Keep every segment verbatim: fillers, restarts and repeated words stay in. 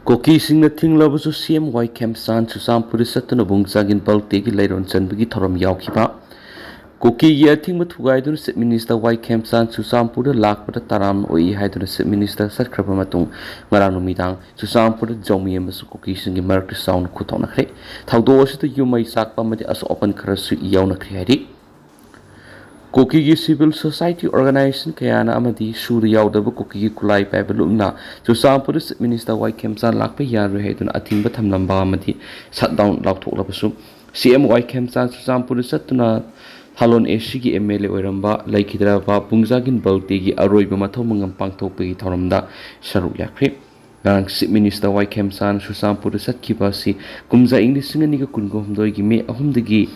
ꯀꯨꯀꯤꯁꯤꯡꯅ ꯊꯤꯡꯂꯕꯁꯨ ꯁꯤ M Y ꯈꯦꯝꯆꯥꯟ ꯆꯨꯔꯆꯥꯟꯄꯨꯔꯗ ꯆꯠꯇꯨꯅ ꯕꯨꯡꯖꯥꯒꯤꯟ ꯕꯜꯇꯦꯒꯤ ꯂꯩꯔꯣꯟ ꯆꯟꯕꯒꯤ ꯊꯧꯔꯝ ꯌꯥꯎꯈꯤꯕ꯫ ꯀꯨꯀꯤꯒꯤ ꯑꯊꯤꯡꯕ ꯊꯨꯒꯥꯏꯗꯨꯅ ꯆꯤꯞ ꯃꯤꯅꯤꯁꯇꯔ ꯋꯥꯏ ꯈꯦꯝꯆꯥꯟ ꯆꯨꯔꯆꯥꯟꯄꯨꯔꯗ ꯂꯥꯛꯄꯗ ꯇꯔꯥꯝꯅ ꯑꯣꯛꯏ ꯍꯥꯏꯗꯨꯅ ꯆꯤꯞ ꯃꯤꯅꯤꯁꯇꯔ ꯆꯠꯈ꯭ꯔꯕ ꯃꯇꯨꯡ ꯉꯔꯥꯡ ꯅꯨꯃꯤꯗꯥꯡ ꯆꯨꯔꯆꯥꯟꯄꯨꯔꯗ ꯖꯧꯃꯤ ꯑꯃꯁꯨꯡ ꯀꯨꯀꯤꯁꯤꯡꯒꯤ ꯃꯔꯛꯇ ꯆꯥꯎꯅ ꯈꯨꯠ ꯊꯣꯛꯅꯈ꯭ꯔꯦ꯫ ꯊꯧꯗꯣꯛ ꯑꯁꯤꯗ ꯌꯨꯝ ꯃꯩ ꯆꯥꯛꯄ ꯑꯃꯗꯤ ꯑꯁꯣꯛ ꯑꯄꯟ ꯈꯔꯁꯨ ꯌꯥꯎꯅꯈ꯭ꯔꯦ ꯍꯥꯏꯔꯤ꯫ ꯀꯨꯀꯤꯒꯤ ꯁꯤꯚꯤꯜ ꯁꯣꯁꯥꯏꯇꯤ ꯑꯣꯔꯒꯅꯥꯏꯖꯦꯁꯟ ꯀꯌꯥꯅ ꯑꯃꯗꯤ ꯁꯨꯗ ꯌꯥꯎꯗꯕ ꯀꯨꯀꯤꯒꯤ ꯈꯨꯠꯂꯥꯏ ꯄꯥꯏꯕ ꯂꯨꯞꯅ ꯆꯨꯔꯆꯥꯟꯄꯨꯔꯗ ꯆꯤꯞ ꯃꯤꯅꯤꯁꯇꯔ ꯋꯥꯏ ꯈꯦꯝꯆꯥꯟ ꯂꯥꯛꯄ ꯌꯥꯔꯣꯏ ꯍꯥꯏꯗꯨꯅ ꯑꯊꯤꯡꯕ ꯊꯝꯂꯝꯕ ꯑꯃꯗꯤ ꯁꯠꯗꯥꯎꯟ ꯂꯥꯎꯊꯣꯛꯂꯕꯁꯨ ꯁꯤ ꯑꯦꯝ ꯋꯥꯏ ꯈꯦꯝꯆꯥꯟ ꯆꯨꯔꯆꯥꯟꯄꯨꯔꯗ ꯆꯠꯇꯨꯅ ꯊꯥꯂꯣꯟ ꯑꯦ ꯁꯤꯒꯤ ꯑꯦꯝ ꯑꯦꯜ ꯑꯦ ꯑꯣꯏꯔꯝꯕ ꯂꯩꯈꯤꯗ꯭ꯔꯕ ꯕꯨꯡꯖꯥꯒꯤꯟ ꯕꯜꯇꯦꯒꯤ ꯑꯔꯣꯏꯕ ꯃꯊꯧ ꯃꯉꯝ ꯄꯥꯡꯊꯣꯛꯄꯒꯤ ꯊꯧꯔꯝꯗ ꯁꯔꯨꯛ ꯌꯥꯈ꯭ꯔꯦ꯫ ꯉꯔꯥꯡ ꯆꯤꯞ ꯃꯤꯅꯤꯁꯇꯔ ꯋꯥꯏ ꯈꯦꯝꯆꯥꯟ ꯆꯨꯔꯆꯥꯟꯄꯨꯔꯗ ꯆꯠꯈꯤꯕ ꯑꯁꯤ ꯀꯨꯝꯖꯥ ꯏꯪ ꯂꯤꯁꯤꯡ ꯑꯅꯤꯒ ꯀꯨꯟꯒ ꯍꯨꯝꯗꯣꯏꯒꯤ ꯃꯦ ꯑꯍꯨꯝꯗꯒꯤ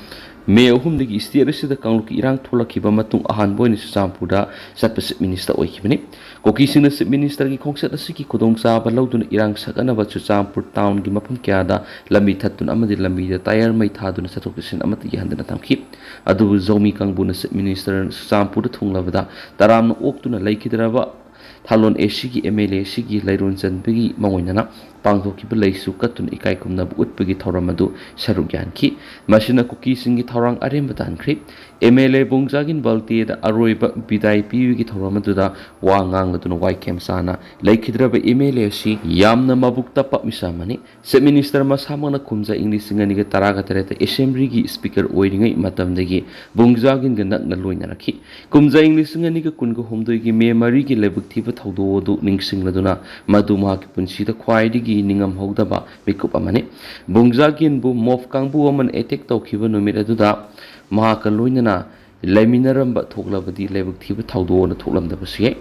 ꯃꯦ ꯑꯍꯨꯝꯗꯒꯤ ꯁ꯭ꯇꯦꯠ ꯑꯁꯤꯗ ꯀꯥꯡꯂꯨꯞꯀꯤ ꯏꯔꯥꯡ ꯊꯣꯛꯂꯛꯈꯤꯕ ꯃꯇꯨꯡ ꯑꯍꯥꯟꯕ ꯑꯣꯏꯅ ꯆꯨꯔꯆꯥꯟꯄꯨꯔꯗ ꯆꯠꯄ ꯆꯤꯞ ꯃꯤꯅꯤꯁꯇꯔ ꯑꯣꯏꯈꯤꯕꯅꯤ꯫ ꯀꯨꯀꯤꯁꯤꯡꯅ ꯆꯤꯞ ꯃꯤꯅꯤꯁꯇꯔꯒꯤ ꯈꯣꯡꯆꯠ ꯑꯁꯤꯒꯤ ꯈꯨꯗꯣꯡꯆꯥꯕ ꯂꯧꯗꯨꯅ ꯏꯔꯥꯡ ꯁꯛꯅꯅꯕ ꯆꯨꯔꯆꯥꯟꯄꯨꯔ ꯇꯥꯎꯟꯒꯤ ꯃꯐꯝ ꯀꯌꯥꯗ ꯂꯝꯕꯤ ꯊꯠꯇꯨꯅ ꯑꯃꯗꯤ ꯂꯝꯕꯤꯗ ꯇꯥꯌꯔ ꯃꯩ ꯊꯥꯗꯨꯅ ꯆꯠꯊꯣꯛ ꯆꯠꯁꯤꯟ ꯑꯃꯠꯇ ꯌꯥꯍꯟꯗꯅ ꯊꯝꯈꯤ꯫ ꯑꯗꯨꯕꯨ ꯖꯧꯃꯤ ꯀꯥꯡꯕꯨꯅ ꯆꯤꯞ ꯃꯤꯅꯤꯁꯇꯔ ꯆꯨꯔꯆꯥꯟꯄꯨꯔꯗ ꯊꯨꯡꯂꯕꯗ ꯇꯔꯥꯝꯅ ꯑꯣꯛꯇꯨꯅ ꯂꯩꯈꯤꯗ꯭ꯔꯕ ꯊꯥꯂꯣꯟ ꯑꯦ ꯁꯤꯒꯤ ꯑꯦꯝ ꯑꯦꯜ ꯑꯦ ꯑꯁꯤꯒꯤ ꯂꯩꯔꯣꯟ ꯆꯟꯕꯒꯤ ꯃꯉꯣꯏꯅꯅ ꯄꯥꯡꯊꯣꯛꯈꯤꯕ ꯂꯩꯁꯨ ꯀꯠꯇꯨꯅ ꯏꯀꯥꯏ ꯈꯨꯝꯅꯕ ꯎꯠꯄꯒꯤ ꯊꯧꯔꯝ ꯑꯗꯨ ꯁꯔꯨꯛ ꯌꯥꯍꯟꯈꯤ꯫ ꯃꯁꯤꯅ ꯀꯨꯀꯤꯁꯤꯡꯒꯤ ꯊꯧꯔꯥꯡ ꯑꯔꯦꯝꯕ ꯇꯥꯍꯟꯈ꯭ꯔꯤ꯫ ꯑꯦꯝ ꯑꯦꯜ ꯑꯦ ꯕꯨꯡꯖꯥꯒꯤꯟ ꯕꯜꯇꯦꯗ ꯑꯔꯣꯏꯕ ꯕꯤꯗꯥꯏ ꯄꯤꯕꯒꯤ ꯊꯧꯔꯝ ꯑꯗꯨꯗ ꯋꯥ ꯉꯥꯡꯂꯗꯨꯅ ꯋꯥꯏ ꯈꯦꯝꯆꯥꯟꯅ ꯂꯩꯈꯤꯗ꯭ꯔꯕ ꯑꯦꯝ ꯑꯦꯜ ꯑꯦ ꯑꯁꯤ ꯌꯥꯝꯅ ꯃꯕꯨꯛ ꯇꯞꯄ ꯃꯤꯁꯛ ꯑꯃꯅꯤ꯫ ꯆꯤꯞ ꯃꯤꯅꯤꯁꯇꯔ ꯃꯁꯥꯃꯛꯅ ꯀꯨꯝꯖꯥ ꯏꯪ ꯂꯤꯁꯤꯡ ꯑꯅꯤꯒ ꯇꯔꯥꯒ ꯇꯔꯦꯠꯇ ꯑꯦꯁꯦꯝꯕ꯭ꯂꯤꯒꯤ ꯁ꯭ꯄꯤꯀꯔ ꯑꯣꯏꯔꯤꯉꯩ ꯃꯇꯝꯗꯒꯤ ꯕꯨꯡꯖꯥꯒꯤꯟꯒ ꯅꯛꯅ ꯂꯣꯏꯅꯔꯛꯈꯤ꯫ ꯀꯨꯝꯖꯥ ꯏꯪ ꯂꯤꯁꯤꯡ ꯑꯅꯤꯒ ꯀꯨꯟꯒ ꯍꯨꯝꯗꯣꯏꯒꯤ ꯃꯦ ꯃꯔꯤꯒꯤ ꯂꯥꯏꯕꯛ ꯊꯤꯕ ꯊꯧꯗꯣꯛ ꯑꯗꯨ ꯅꯤꯡꯁꯤꯡꯂꯗꯨꯅ ꯃꯗꯨ ꯃꯍꯥꯛꯀꯤ ꯄꯨꯟꯁꯤꯗ ꯈ꯭ꯋꯥꯏꯗꯒꯤ ꯅꯤꯡꯉꯝꯍꯧꯗꯕ ꯃꯤꯀꯨꯞ ꯑꯃꯅꯤ꯫ ꯕꯨꯡꯖꯥꯒꯤꯟꯕꯨ ꯃꯣꯞ ꯀꯥꯡꯕꯨ ꯑꯃꯅ ꯑꯦꯇꯦꯛ ꯇꯧꯈꯤꯕ ꯅꯨꯃꯤꯠ ꯑꯗꯨꯗ ꯃꯍꯥꯛꯀ ꯂꯣꯏꯅꯅ ꯂꯩꯃꯤꯟꯅꯔꯝꯕ ꯊꯣꯛꯂꯕꯗꯤ ꯂꯥꯏꯕꯛ ꯊꯤꯕ ꯊꯧꯗꯣꯛ ꯑꯣꯏꯅ ꯊꯣꯛꯂꯝꯗꯕꯁꯨ ꯌꯥꯏ꯫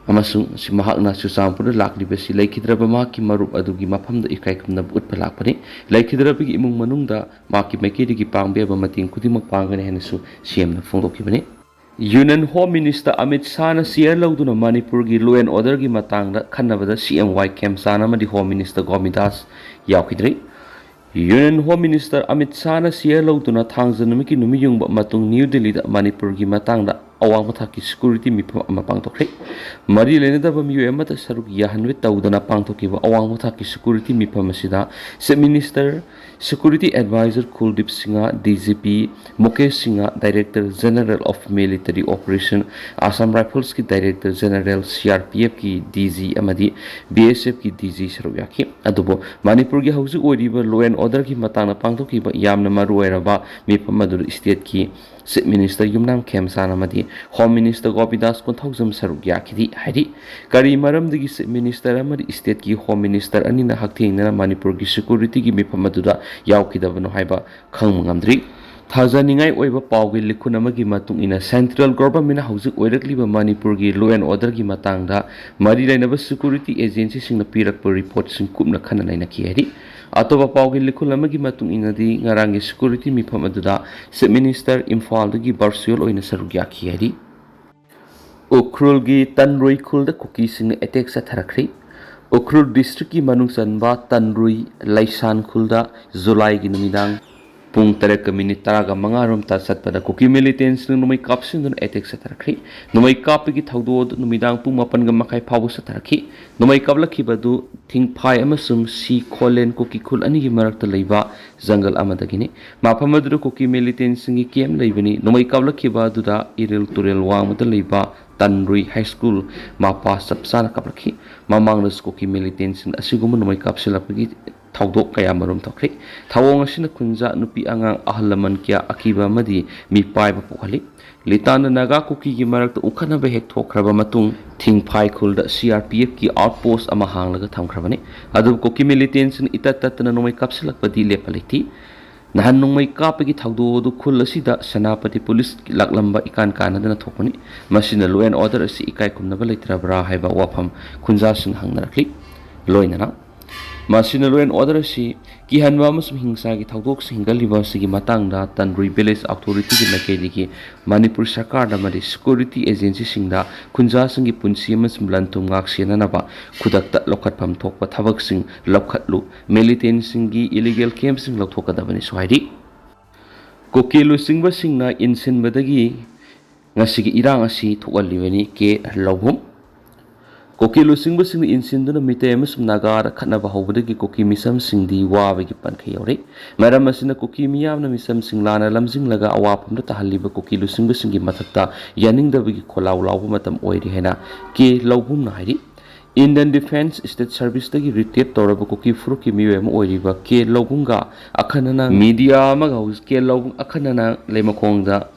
ꯑꯃꯁꯨꯡ ꯁꯤ ꯃꯍꯥꯛꯅ ꯆꯨꯔꯆꯥꯟꯄꯨꯔꯗ ꯂꯥꯛꯂꯤꯕꯁꯤ ꯂꯩꯈꯤꯗ꯭ꯔꯕ ꯃꯍꯥꯛꯀꯤ ꯃꯔꯨꯞ ꯑꯗꯨꯒꯤ ꯃꯐꯝꯗ ꯏꯀꯥꯏ ꯈꯨꯝꯅꯕ ꯎꯠꯄ ꯂꯥꯛꯄꯅꯤ꯫ ꯂꯩꯈꯤꯗ꯭ꯔꯕꯒꯤ ꯏꯃꯨꯡ ꯃꯅꯨꯡꯗ ꯃꯍꯥꯛꯀꯤ ꯃꯥꯏꯀꯩꯗꯒꯤ ꯄꯥꯡꯕ ꯌꯥꯕ ꯃꯇꯦꯡ ꯈꯨꯗꯤꯡꯃꯛ ꯄꯥꯡꯒꯅꯤ ꯍꯥꯏꯅꯁꯨ ꯁꯤ ꯑꯦꯝꯅ ꯐꯣꯡꯗꯣꯛꯈꯤꯕꯅꯤ꯫ ꯌꯨꯅꯤꯌꯟ ꯍꯣꯝ ꯃꯤꯅꯤꯁꯇꯔ ꯑꯃꯤꯠ ꯁꯥꯍꯅ ꯆꯤꯌꯔ ꯂꯧꯗꯨꯅ ꯃꯅꯤꯄꯨꯔꯒꯤ ꯂꯣ ꯑꯦꯟ ꯑꯣꯔꯗꯔꯒꯤ ꯃꯇꯥꯡꯗ ꯈꯟꯅꯕꯗ ꯁꯤ ꯑꯦꯝ ꯋꯥꯏ ꯈꯦꯝꯆꯥꯟ ꯑꯃꯗꯤ ꯍꯣꯝ ꯃꯤꯅꯤꯁꯇꯔ ꯒꯣꯃꯤꯗꯥꯁ ꯌꯥꯎꯈꯤꯗ꯭ꯔꯤ꯫ ꯌꯨꯅꯤꯌꯟ ꯍꯣꯝ ꯃꯤꯅꯤꯁꯇꯔ ꯑꯃꯤꯠ ꯁꯥꯍꯅ ꯆꯤꯌꯔ ꯂꯧꯗꯨꯅ ꯊꯥꯡꯖ ꯅꯨꯃꯤꯠꯀꯤ ꯅꯨꯃꯤꯠ ꯌꯨꯡꯕ ꯃꯇꯨꯡ ꯅ꯭ꯌꯨ ꯗꯤꯜꯂꯤꯗ ꯃꯅꯤꯄꯨꯔꯒꯤ ꯃꯇꯥꯡꯗ ꯑꯋꯥꯡꯕ ꯊꯥꯛꯀꯤ ꯁꯦꯀ꯭ꯌꯨꯔꯤꯇꯤ ꯃꯤꯐꯝ ꯑꯃ ꯄꯥꯡꯊꯣꯛꯈ꯭ꯔꯦ꯫ ꯃꯔꯤ ꯂꯩꯅꯗꯕ ꯃꯤꯑꯣꯏ ꯑꯃꯠꯇ ꯁꯔꯨꯛ ꯌꯥꯍꯟꯕ ꯇꯧꯗꯅ ꯄꯥꯡꯊꯣꯛꯈꯤꯕ ꯑꯋꯥꯡꯕ ꯊꯥꯛꯀꯤ ꯁꯦꯀ꯭ꯌꯨꯔꯤꯇꯤ ꯃꯤꯐꯝ ꯑꯁꯤꯗ Chief Minister, Security Advisor Kuldeep Singha, D G P, Mukesh Singha, Director General of Military Operation, Assam Riflesꯀꯤ Director General, C R P Fꯀꯤ D G ꯑꯃꯗꯤ B S Fꯀꯤ D G ꯁꯔꯨꯛ ꯌꯥꯈꯤ꯫ ꯑꯗꯨꯕꯨ ꯃꯅꯤꯄꯨꯔꯒꯤ ꯍꯧꯖꯤꯛ ꯑꯣꯏꯔꯤꯕ law and orderꯒꯤ ꯃꯇꯥꯡꯗ ꯄꯥꯡꯊꯣꯛꯈꯤꯕ ꯌꯥꯝꯅ ꯃꯔꯨꯑꯣꯏꯔꯕ ꯃꯤꯐꯝ ꯑꯗꯨꯗ stateꯀꯤ Chief Minister ꯌꯨꯝꯅꯥꯝ ꯈꯦꯝꯆꯥꯟ ꯑꯃꯗꯤ Home Minister ꯒꯣꯄꯤꯗꯥꯁ ꯀꯣꯟꯊꯧꯖꯝ ꯁꯔꯨꯛ ꯌꯥꯈꯤꯗꯦ ꯍꯥꯏꯔꯤ꯫ ꯀꯔꯤ ꯃꯔꯝꯗꯒꯤ Chief Minister ꯑꯃꯗꯤ stateꯀꯤ Home Minister ꯑꯅꯤꯅ ꯍꯛꯊꯦꯡꯅꯅ ꯃꯅꯤꯄꯨꯔꯒꯤ securityꯒꯤ ꯃꯤꯐꯝ ꯑꯗꯨꯗ ꯌꯥꯎꯈꯤꯗꯕꯅꯣ ꯍꯥꯏꯕ ꯈꯪꯕ ꯉꯝꯗ꯭ꯔꯤ꯫ ꯊꯥꯖꯅꯤꯡꯉꯥꯏ ꯑꯣꯏꯕ ꯄꯥꯎꯒꯤ ꯂꯤꯈꯨꯟ ꯑꯃꯒꯤ ꯃꯇꯨꯡ ꯏꯟꯅ, central governmentꯅ ꯍꯧꯖꯤꯛ ꯑꯣꯏꯔꯛꯂꯤꯕ ꯃꯅꯤꯄꯨꯔꯒꯤ law and orderꯒꯤ ꯃꯇꯥꯡꯗ ꯃꯔꯤ ꯂꯩꯅꯕ security agencyꯁꯤꯡꯅ ꯄꯤꯔꯛꯄ reportꯁꯤꯡ ꯀꯨꯞꯅ ꯈꯟꯅ ꯅꯩꯅꯈꯤ ꯍꯥꯏꯔꯤ꯫ ꯑꯇꯣꯞꯄ ꯄꯥꯎꯒꯤ ꯂꯤꯈꯨꯟ ꯑꯃꯒꯤ ꯃꯇꯨꯡ ꯏꯟꯅꯗꯤ, ꯉꯔꯥꯡꯒꯤ security ꯃꯤꯐꯝ ꯑꯗꯨꯗ Chief Minister ꯏꯝꯐꯥꯜꯗꯒꯤ virtual ꯑꯣꯏꯅ ꯁꯔꯨꯛ ꯌꯥꯈꯤ ꯍꯥꯏꯔꯤ꯫ ꯎꯈ꯭ꯔꯨꯜꯒꯤ ꯇꯟꯔꯨꯏ ꯈꯨꯜꯗ ꯀꯨꯀꯤꯁꯤꯡꯅ attack ꯆꯠꯊꯔꯛꯈ꯭ꯔꯦ꯫ ꯎꯈ꯭ꯔꯨꯜ districtꯀꯤ ꯃꯅꯨꯡ ꯆꯟꯕ ꯇꯟꯔꯨꯏ ꯂꯩꯁꯥꯟ ꯈꯨꯜꯗ ꯖꯨꯂꯥꯏꯒꯤ ꯅꯨꯃꯤꯗꯥꯡ ꯄꯨꯡ ꯇꯔꯦꯠꯀ minute ꯇꯔꯥꯒ ꯃꯉꯥ ꯔꯣꯝꯇ ꯆꯠꯄꯗ ꯀꯨꯀꯤ militantꯁꯤꯡꯅ ꯅꯣꯡꯃꯩ ꯀꯥꯞꯁꯤꯟꯗꯨꯅ attack ꯆꯠꯊꯔꯛꯈꯤ꯫ ꯅꯣꯡꯃꯩ ꯀꯥꯞꯄꯒꯤ ꯊꯧꯗꯣꯛ ꯑꯗꯨ ꯅꯨꯃꯤꯗꯥꯡ ꯄꯨꯡ ꯃꯥꯄꯟꯒ ꯃꯈꯥꯏ ꯐꯥꯎꯕ ꯆꯠꯊꯔꯛꯈꯤ꯫ ꯅꯣꯡꯃꯩ ꯀꯥꯞꯂꯛꯈꯤꯕ ꯑꯗꯨ ꯊꯤꯡꯐꯥꯏ ꯑꯃꯁꯨꯡ ꯁꯤ ꯈꯣꯂꯦꯟ ꯀꯨꯀꯤ ꯈꯨꯜ ꯑꯅꯤꯒꯤ ꯃꯔꯛꯇ ꯂꯩꯕ ꯖꯪꯒꯜ ꯑꯃꯗꯒꯤꯅꯤ꯫ ꯃꯐꯝ ꯑꯗꯨꯗ ꯀꯨꯀꯤ militantꯁꯤꯡꯒꯤ camp ꯂꯩꯕꯅꯤ꯫ ꯅꯣꯡꯃꯩ ꯀꯥꯞꯂꯛꯈꯤꯕ ꯑꯗꯨꯗ ꯏꯔꯤꯜ ꯇꯨꯔꯦꯜ ꯋꯥꯡꯃꯗ ꯂꯩꯕ ꯇꯟꯔꯨꯏ High School ꯃꯄꯥ ꯆꯞ ꯆꯥꯅ ꯀꯥꯞꯂꯛꯈꯤ꯫ ꯃꯃꯥꯡꯗꯁꯨ ꯀꯨꯀꯤ militantꯁꯤꯡ ꯑꯁꯤꯒꯨꯝꯕ ꯅꯣꯡꯃꯩ ꯀꯥꯞꯁꯤꯜꯂꯛꯄꯒꯤ ꯊꯧꯗꯣꯛ ꯀꯌꯥ ꯃꯔꯨꯝ ꯊꯣꯛꯈ꯭ꯔꯦ꯫ ꯊꯧꯑꯣꯡ ꯑꯁꯤꯅ ꯈꯨꯟꯖꯥ ꯅꯨꯄꯤ ꯑꯉꯥꯡ ꯑꯍꯜ ꯂꯃꯟ ꯀꯌꯥ ꯑꯀꯤꯕ ꯑꯃꯗꯤ ꯃꯤꯄꯥꯏꯕ ꯄꯣꯛꯍꯜꯂꯤ꯫ ꯂꯤꯇꯥꯟꯗ ꯅꯥꯒꯥ ꯀꯨꯀꯤꯒꯤ ꯃꯔꯛꯇ ꯎꯈꯠꯅꯕ ꯍꯦꯛ ꯊꯣꯛꯈ꯭ꯔꯕ ꯃꯇꯨꯡ, ꯊꯤꯡꯐꯥꯏ ꯈꯨꯜꯗ C R P Fꯀꯤ outpost ꯑꯃ ꯍꯥꯡꯂꯒ ꯊꯝꯈ꯭ꯔꯕꯅꯤ꯫ ꯑꯗꯨꯕꯨ ꯀꯨꯀꯤ militantꯁꯤꯡꯅ ꯏꯇꯠ ꯇꯠꯇꯅ ꯅꯣꯡꯃꯩ ꯀꯥꯞꯁꯤꯜꯂꯛꯄꯗꯤ ꯂꯦꯞꯄ ꯂꯩꯇꯦ꯫ ꯅꯍꯥꯟ ꯅꯣꯡꯃꯩ ꯀꯥꯞꯄꯒꯤ ꯊꯧꯗꯣꯛ ꯑꯗꯨ ꯈꯨꯜ ꯑꯁꯤꯗ ꯁꯦꯅꯥꯄꯇꯤ police ꯂꯥꯛꯂꯝꯕ ꯏꯀꯥꯟ ꯀꯥꯟꯅꯗꯅ ꯊꯣꯛꯄꯅꯤ꯫ ꯃꯁꯤꯅ law and order ꯑꯁꯤ ꯏꯀꯥꯏ ꯈꯨꯝꯅꯕ ꯂꯩꯇ꯭ꯔꯕ꯭ꯔꯥ ꯍꯥꯏꯕ ꯋꯥꯐꯝ ꯈꯨꯟꯖꯥꯁꯤꯡꯅ ꯍꯪꯅꯔꯛꯂꯤ꯫ ꯂꯣꯏꯅꯅ ꯃꯁꯤꯅ law and order ꯑꯁꯤ ꯀꯤꯍꯟꯕ ꯑꯃꯁꯨꯡ ꯍꯤꯡꯁꯥꯒꯤ ꯊꯧꯗꯣꯛꯁꯤꯡ ꯍꯦꯟꯒꯠꯂꯤꯕ ꯑꯁꯤꯒꯤ ꯃꯇꯥꯡꯗ ꯇꯟꯔꯨꯏ village authorityꯒꯤ ꯃꯥꯏꯀꯩꯗꯒꯤ ꯃꯅꯤꯄꯨꯔ ꯁꯔꯀꯥꯔꯗ ꯑꯃꯗꯤ security agencyꯁꯤꯡꯗ ꯈꯨꯟꯖꯥꯁꯤꯡꯒꯤ ꯄꯨꯟꯁꯤ ꯑꯃꯁꯨꯡ ꯂꯟ ꯊꯨꯝ ꯉꯥꯛ ꯁꯦꯟꯅꯅꯕ ꯈꯨꯗꯛꯇ ꯂꯧꯈꯠꯐꯝ ꯊꯣꯛꯄ ꯊꯕꯛꯁꯤꯡ ꯂꯧꯈꯠꯂꯨ, militantꯁꯤꯡꯒꯤ illegal campꯁꯤꯡ ꯂꯧꯊꯣꯛꯀꯗꯕꯅꯤꯁꯨ ꯍꯥꯏꯔꯤ꯫ ꯀꯨꯀꯤ ꯂꯨꯆꯤꯡꯕꯁꯤꯡꯅ ꯏꯟꯁꯤꯟꯕꯗꯒꯤ ꯉꯁꯤꯒꯤ ꯏꯔꯥꯡ ꯑꯁꯤ ꯊꯣꯛꯍꯜꯂꯤꯕꯅꯤ ꯀꯦ ꯂꯧꯕꯨꯝ꯫ ꯀꯨꯀꯤ ꯂꯨꯆꯤꯡꯕꯁꯤꯡꯅ ꯏꯟꯁꯤꯟꯗꯨꯅ ꯃꯤꯇꯩ ꯑꯃꯁꯨꯡ ꯅꯥꯒꯥꯗ ꯈꯠꯅꯕ ꯍꯧꯕꯗꯒꯤ ꯀꯨꯀꯤ ꯃꯤꯆꯝꯁꯤꯡꯗꯤ ꯋꯥꯕꯒꯤ ꯄꯟꯈꯩ ꯌꯧꯔꯦ꯫ ꯃꯔꯝ ꯑꯁꯤꯅ ꯀꯨꯀꯤ ꯃꯤꯌꯥꯝꯅ ꯃꯤꯆꯝꯁꯤꯡ ꯂꯥꯟꯅ ꯂꯝꯖꯤꯡꯂꯒ ꯑꯋꯥꯐꯝꯗ ꯇꯥꯍꯜꯂꯤꯕ ꯀꯨꯀꯤ ꯂꯨꯆꯤꯡꯕꯁꯤꯡꯒꯤ ꯃꯊꯛꯇ ꯌꯥꯅꯤꯡꯗꯕꯒꯤ ꯈꯣꯜꯂꯥꯎ ꯂꯥꯎꯕ ꯃꯇꯝ ꯑꯣꯏꯔꯦ ꯍꯥꯏꯅ ꯀꯦ ꯂꯧꯕꯨꯝꯅ ꯍꯥꯏꯔꯤ꯫ Indian Defence State Service ꯇꯒꯤ ꯔꯤꯇꯥꯌꯔ ꯇꯧꯔꯕ ꯀꯨꯀꯤ ꯐꯨꯔꯨꯞꯀꯤ ꯃꯤꯑꯣꯏ ꯑꯃ ꯑꯣꯏꯔꯤꯕ ꯀꯦ ꯂꯧꯕꯨꯝꯒ ꯑꯈꯟꯅꯅ ꯃꯤꯗꯤꯌꯥ ꯑꯃꯒ ꯍꯧꯖꯤꯛ ꯀꯦ ꯂꯧꯕꯨꯝ ꯑꯈꯟꯅꯅ ꯂꯩꯃꯈꯣꯡꯗ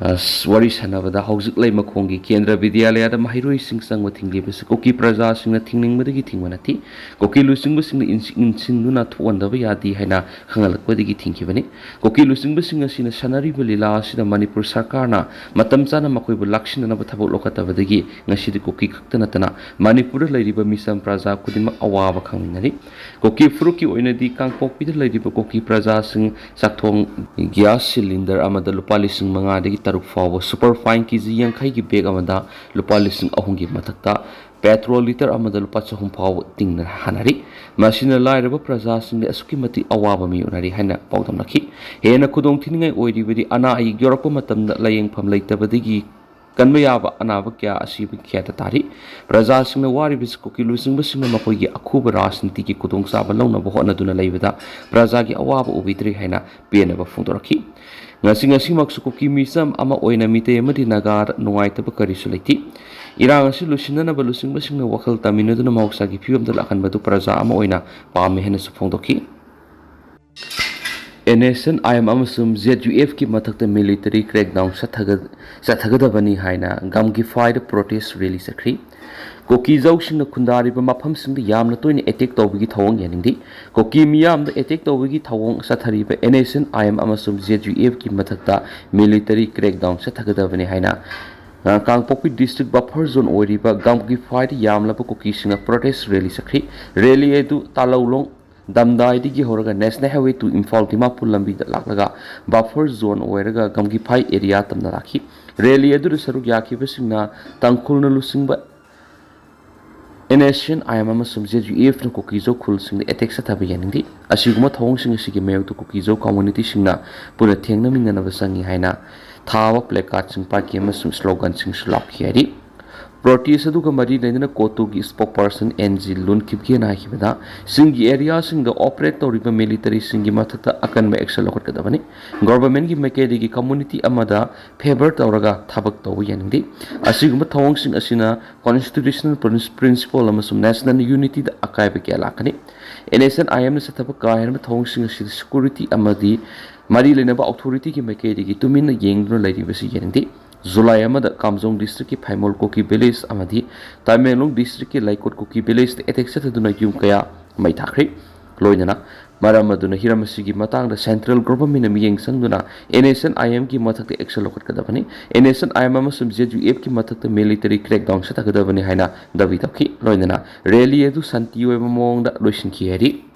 ꯑ, ꯋꯥꯔꯤ ꯁꯥꯟꯅꯕꯗ ꯍꯧꯖꯤꯛ ꯂꯩꯃꯈꯣꯡꯒꯤ ꯀꯦꯟꯗ꯭ꯔ ꯕꯤꯗ꯭ꯌꯥꯂꯌꯥꯗ ꯃꯍꯩꯔꯣꯏꯁꯤꯡ ꯆꯪꯕ ꯊꯤꯡꯂꯤꯕꯁꯤ ꯀꯨꯀꯤ ꯄ꯭ꯔꯖꯥꯁꯤꯡꯅ ꯊꯤꯡꯅꯤꯡꯕꯗꯒꯤ ꯊꯤꯡꯕ ꯅꯠꯇꯦ꯫ ꯀꯨꯀꯤ ꯂꯨꯆꯤꯡꯕꯁꯤꯡꯅ ꯏꯟꯁꯤ-, ꯏꯟꯁꯤꯟꯗꯨꯅ ꯊꯣꯛꯍꯟꯗꯕ ꯌꯥꯗꯦ ꯍꯥꯏꯅ ꯈꯪꯍꯜꯂꯛꯄꯗꯒꯤ ꯊꯤꯡꯈꯤꯕꯅꯤ꯫ ꯀꯨꯀꯤ ꯂꯨꯆꯤꯡꯕꯁꯤꯡ ꯑꯁꯤꯅ ꯁꯥꯟꯅꯔꯤꯕ ꯂꯤꯂꯥ ꯑꯁꯤꯗ ꯃꯅꯤꯄꯨꯔ ꯁꯔꯀꯥꯔꯅ ꯃꯇꯝ ꯆꯥꯅ ꯃꯈꯣꯏꯕꯨ ꯂꯥꯛꯁꯤꯟꯅꯅꯕ ꯊꯕꯛ ꯂꯧꯈꯠꯇꯕꯗꯒꯤ ꯉꯁꯤꯗꯤ ꯀꯨꯀꯤ ꯈꯛꯇ ꯅꯠꯇꯅ ꯃꯅꯤꯄꯨꯔꯗ ꯂꯩꯔꯤꯕ ꯃꯤꯆꯝ ꯄ꯭ꯔꯖꯥ ꯈꯨꯗꯤꯡꯃꯛ ꯑꯋꯥꯕ ꯈꯪꯃꯤꯟꯅꯔꯤ꯫ ꯀꯨꯀꯤ ꯐꯨꯔꯨꯞꯀꯤ ꯑꯣꯏꯅꯗꯤ ꯀꯥꯡꯄꯣꯛꯄꯤꯗ ꯂꯩꯔꯤꯕ ꯀꯨꯀꯤ ꯄ꯭ꯔꯖꯥꯁꯤꯡ ꯆꯥꯛꯊꯣꯡ ꯒ꯭ꯌꯥꯁ ꯁꯤꯂꯤꯟꯗꯔ ꯑꯃꯗ ꯂꯨꯄꯥ ꯂꯤꯁꯤꯡ ꯃꯉꯥꯗꯒꯤ ꯇꯔꯨꯛ ꯐꯥꯎꯕ, ꯁꯨꯄꯔ ꯐꯥꯏꯟ ꯀꯦ ꯖꯤ ꯌꯥꯡꯈꯩꯒꯤ ꯕꯦꯒ ꯑꯃꯗ ꯂꯨꯄꯥ ꯂꯤꯁꯤꯡ ꯑꯍꯨꯝꯒꯤ ꯃꯊꯛꯇ, ꯄꯦꯇ꯭ꯔꯣꯜ ꯂꯤꯇꯔ ꯑꯃꯗ ꯂꯨꯄꯥ ꯆꯍꯨꯝ ꯐꯥꯎꯕ ꯇꯤꯡꯅ ꯍꯥꯟꯅꯔꯤ꯫ ꯃꯁꯤꯅ ꯂꯥꯏꯔꯕ ꯄ꯭ꯔꯖꯥꯁꯤꯡꯗ ꯑꯁꯨꯛꯀꯤ ꯃꯇꯤꯛ ꯑꯋꯥꯕ ꯃꯥꯌꯣꯛꯅꯔꯤ ꯍꯥꯏꯅ ꯄꯥꯎꯗꯝꯅꯈꯤ꯫ ꯍꯦꯟꯅ ꯈꯨꯗꯣꯡꯊꯤꯅꯤꯡꯉꯥꯏ ꯑꯣꯏꯔꯤꯕꯗꯤ ꯑꯅꯥ ꯑꯌꯦꯛ ꯌꯧꯔꯛꯄ ꯃꯇꯝꯗ ꯂꯥꯌꯦꯡꯐꯝ ꯂꯩꯇꯕꯗꯒꯤ ꯀꯟꯕ ꯌꯥꯕ ꯑꯅꯥꯕ ꯀꯌꯥ ꯑꯁꯤꯕ ꯀꯌꯥꯗ ꯇꯥꯔꯤ꯫ ꯄ꯭ꯔꯖꯥꯁꯤꯡꯅ ꯋꯥꯔꯤꯕꯁꯤ ꯀꯨꯀꯤ ꯂꯨꯆꯤꯡꯕꯁꯤꯡꯅ ꯃꯈꯣꯏꯒꯤ ꯑꯈꯨꯕ ꯔꯥꯖꯅꯤꯇꯤꯒꯤ ꯈꯨꯗꯣꯡꯆꯥꯕ ꯂꯧꯅꯕ ꯍꯣꯠꯅꯗꯨꯅ ꯂꯩꯕꯗ ꯄ꯭ꯔꯖꯥꯒꯤ ꯑꯋꯥꯕ ꯎꯕꯤꯗ꯭ꯔꯦ ꯍꯥꯏꯅ ꯄꯦꯟꯅꯕ ꯐꯣꯡꯗꯣꯔꯛꯈꯤ꯫ ꯉꯁꯤ, ꯉꯁꯤꯃꯛꯁꯨ ꯀꯨꯀꯤ ꯃꯤꯆꯝ ꯑꯃ ꯑꯣꯏꯅ ꯃꯤꯇꯩ ꯑꯃꯗꯤ ꯅꯥꯒꯥꯗ ꯅꯨꯡꯉꯥꯏꯇꯕ ꯀꯔꯤꯁꯨ ꯂꯩꯇꯦ꯫ ꯏꯔꯥꯡ ꯑꯁꯤ ꯂꯣꯏꯁꯤꯟꯅꯅꯕ ꯂꯨꯆꯤꯡꯕꯁꯤꯡꯅ ꯋꯥꯈꯜ ꯇꯥꯃꯤꯟꯅꯗꯨꯅ ꯃꯍꯧꯁꯥꯒꯤ ꯐꯤꯕꯝꯗ ꯂꯥꯛꯍꯟꯕꯗꯨ ꯄ꯭ꯔꯖꯥ ꯑꯃ ꯑꯣꯏꯅ ꯄꯥꯝꯃꯤ ꯍꯥꯏꯅꯁꯨ ꯐꯣꯡꯗꯣꯛꯈꯤ꯫ N S N I M ꯑꯃꯁꯨꯡ ꯖꯦꯠ ꯌꯨ ꯑꯦꯐꯀꯤ ꯃꯊꯛꯇ ꯃꯤꯂꯤꯇꯔꯤ ꯀ꯭ꯔꯦꯛꯗꯥꯎꯟ ꯆꯠꯊꯒ-, ꯆꯠꯊꯒꯗꯕꯅꯤ ꯍꯥꯏꯅ ꯒꯝꯒꯤꯐꯥꯏꯗ ꯄ꯭ꯔꯣꯇꯦꯁ ꯔꯦꯂꯤ ꯆꯠꯈ꯭ꯔꯤ꯫ ꯀꯨꯀꯤꯖꯧꯁꯤꯡꯅ ꯈꯨꯟꯗꯥꯔꯤꯕ ꯃꯐꯝꯁꯤꯡꯗ ꯌꯥꯝꯅ ꯇꯣꯏꯅ ꯑꯦꯇꯦꯛ ꯇꯧꯕꯒꯤ ꯊꯧꯑꯣꯡ ꯌꯥꯅꯤꯡꯗꯦ꯫ ꯀꯨꯀꯤ ꯃꯤꯌꯥꯝꯗ ꯑꯦꯇꯦꯛ ꯇꯧꯕꯒꯤ ꯊꯧꯑꯣꯡ ꯆꯠꯊꯔꯤꯕ N S N I M ꯑꯃꯁꯨꯡ ꯖꯦꯠ ꯌꯨ ꯑꯦꯐꯀꯤ ꯃꯊꯛꯇ ꯃꯤꯂꯤꯇꯔꯤ ꯀ꯭ꯔꯦꯛꯗꯥꯎꯟ ꯆꯠꯊꯒꯗꯕꯅꯤ ꯍꯥꯏꯅ, ꯑ, ꯀꯥꯡꯄꯣꯛꯄꯤ ꯗꯤꯁꯇ꯭ꯔꯤꯛ ꯕꯐꯔ ꯖꯣꯟ ꯑꯣꯏꯔꯤꯕ ꯒꯝꯒꯤꯐꯥꯏꯗ ꯌꯥꯝꯂꯕ ꯀꯨꯀꯤꯁꯤꯡꯅ ꯄ꯭ꯔꯣꯇꯦꯁ ꯔꯦꯂꯤ ꯆꯠꯈ꯭ꯔꯤ꯫ ꯔꯦꯂꯤ ꯑꯗꯨ ꯇꯥꯂꯧꯂꯣꯡ ꯗꯝꯗꯥꯏꯗꯒꯤ ꯍꯧꯔꯒ national highway two Imphal Dimapur ꯂꯝꯕꯤꯗ ꯂꯥꯛꯂꯒ ꯕꯐꯔ ꯖꯣꯟ ꯑꯣꯏꯔꯒ ꯒꯝꯒꯤꯐꯥꯏ ꯑꯦꯔꯤꯌꯥ ꯇꯝꯅ ꯂꯥꯛꯈꯤ꯫ ꯔꯦꯂꯤ ꯑꯗꯨꯗ ꯁꯔꯨꯛ ꯌꯥꯈꯤꯕꯁꯤꯡꯅ ꯇꯥꯡꯈꯨꯜꯅ ꯂꯨꯆꯤꯡꯕ N S N I M ꯑꯃꯁꯨꯡ ꯖꯦꯠ ꯌꯨ ꯑꯦꯐꯅ ꯀꯨꯀꯤꯖꯧ ꯈꯨꯜꯁꯤꯡꯗ ꯑꯦꯇꯦꯛ ꯆꯠꯊꯕ ꯌꯥꯅꯤꯡꯗꯦ꯫ ꯑꯁꯤꯒꯨꯝꯕ ꯊꯧꯑꯣꯡꯁꯤꯡ ꯑꯁꯤꯒꯤ ꯃꯥꯌꯣꯛꯇ ꯀꯨꯀꯤꯖꯧ ꯀꯝꯃꯨꯅꯤꯇꯤꯁꯤꯡꯅ ꯄꯨꯟꯅ ꯊꯦꯡꯅꯃꯤꯟꯅꯅꯕ ꯆꯪꯏ ꯍꯥꯏꯅ ꯊꯥꯕ placardꯁꯤꯡ ꯄꯥꯏꯈꯤ ꯑꯃꯁꯨꯡ sloganꯁꯤꯡꯁꯨ ꯂꯥꯎꯈꯤ ꯍꯥꯏꯔꯤ꯫ Protest ꯑꯗꯨꯒ ꯃꯔꯤ ꯂꯩꯅꯅ ꯀꯣꯇꯨꯒꯤ spokesperson ꯑꯦꯟ ꯖꯤ ꯂꯨꯟꯈꯤꯕꯒꯦꯅ ꯍꯥꯏꯈꯤꯕꯗ, ꯆꯤꯡꯒꯤ areaꯁꯤꯡꯗ operate ꯇꯧꯔꯤꯕ militaryꯁꯤꯡꯒꯤ ꯃꯊꯛꯇ ꯑꯀꯟꯕ action ꯂꯧꯈꯠꯀꯗꯕꯅꯤ꯫ Governmentꯀꯤ ꯃꯥꯏꯀꯩꯗꯒꯤ community ꯑꯃꯗ favour ꯇꯧꯔꯒ ꯊꯕꯛ ꯇꯧꯕ ꯌꯥꯅꯤꯡꯗꯦ꯫ ꯑꯁꯤꯒꯨꯝꯕ ꯊꯧꯑꯣꯡꯁꯤꯡ ꯑꯁꯤꯅ constitutional principle ꯑꯃꯁꯨꯡ national unityꯗ ꯑꯀꯥꯏꯕ ꯀꯌꯥ ꯂꯥꯛꯀꯅꯤ꯫ ꯑꯦꯟ ꯑꯦꯁ ꯑꯦꯟ ꯑꯥꯏ ꯑꯦꯝꯅ ꯆꯠꯊꯕ ꯀꯥ ꯍꯦꯟꯕ ꯊꯧꯑꯣꯡꯁꯤꯡ ꯑꯁꯤꯗ security ꯑꯃꯗꯤ ꯃꯔꯤ ꯂꯩꯅꯕ authorityꯒꯤ ꯃꯥꯏꯀꯩꯗꯒꯤ ꯇꯨꯃꯤꯟꯅ ꯌꯦꯡꯗꯨꯅ ꯂꯩꯔꯤꯕꯁꯤ ꯌꯥꯅꯤꯡꯗꯦ꯫ ꯖꯨꯂꯥꯏ ꯑꯃꯗ ꯀꯥꯝꯖꯣꯡ districtꯀꯤ ꯐꯥꯏꯃꯣꯜ ꯀꯨꯀꯤ village ꯑꯃꯗꯤ ꯇꯃꯦꯡꯂꯣꯡ districtꯀꯤ ꯂꯩꯀꯣꯠ ꯀꯨꯀꯤ villageꯇ attack ꯆꯠꯊꯗꯨꯅ ꯌꯨꯝ ꯀꯌꯥ ꯃꯩ ꯊꯥꯈ꯭ꯔꯦ꯫ ꯂꯣꯏꯅꯅ ꯃꯔꯝ ꯑꯗꯨꯅ ꯍꯤꯔꯝ ꯑꯁꯤꯒꯤ ꯃꯇꯥꯡꯗ central governmentꯅ ꯃꯤꯠꯌꯦꯡ ꯆꯪꯗꯨꯅ ꯑꯦꯟ ꯑꯦꯁ ꯑꯦꯟ ꯑꯥꯏ ꯑꯦꯝꯒꯤ ꯃꯊꯛꯇ action ꯂꯧꯈꯠꯀꯗꯕꯅꯤ꯫ N S N I M ꯑꯃꯁꯨꯡ ꯖꯦ ꯌꯨ ꯑꯦꯐꯀꯤ ꯃꯊꯛꯇ military crackdown ꯆꯠꯊꯒꯗꯕꯅꯤ ꯍꯥꯏꯅ ꯗꯥꯕꯤ ꯇꯧꯈꯤ꯫ ꯂꯣꯏꯅꯅ rally ꯑꯗꯨ ꯁꯥꯟꯇꯤ ꯑꯣꯏꯕ ꯃꯑꯣꯡꯗ ꯂꯣꯏꯁꯤꯟꯈꯤ ꯍꯥꯏꯔꯤ꯫